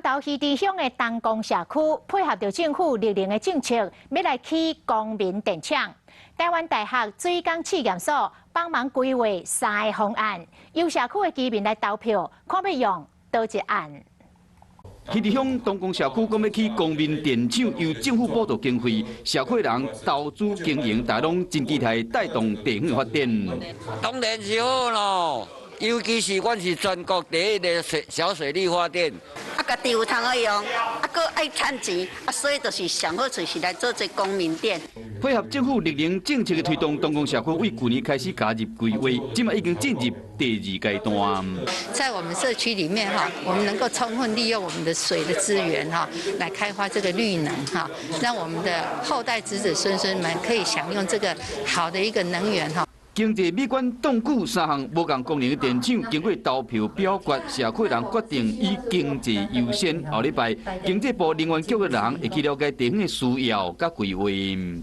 南投魚池鄉的東光社區配合著政府綠能的政策，欲來起公民電廠。臺灣大學水工試驗所幫忙規劃三个方案，由社區的居民來投票，看欲用佗一案。魚池鄉東光社區講欲起公民電廠，由政府補助經費，社區人投資經營，大家攏真期待帶動地方發展。當然是好咯，尤其是阮是全國第一个水小水力發電。啊，家己有通好用，啊，閣愛趁錢，啊，所以就是上好就是來做這公民電。配合政府綠能政策的推動，東光社區為舊年開始加入規劃，這馬已經進入第二階段。在我們社區裡面哈，我們能夠充分利用我們的水的資源哈，來開發這個綠能哈，讓我們的後代子子孫孫們可以享用這個好的一個能源哈。經濟美觀、棟久三項無仝功能的電廠，經過投票表決，社區人決定以經濟優先。後禮拜，經濟部能源局的人會去了解地方的需要佮規劃。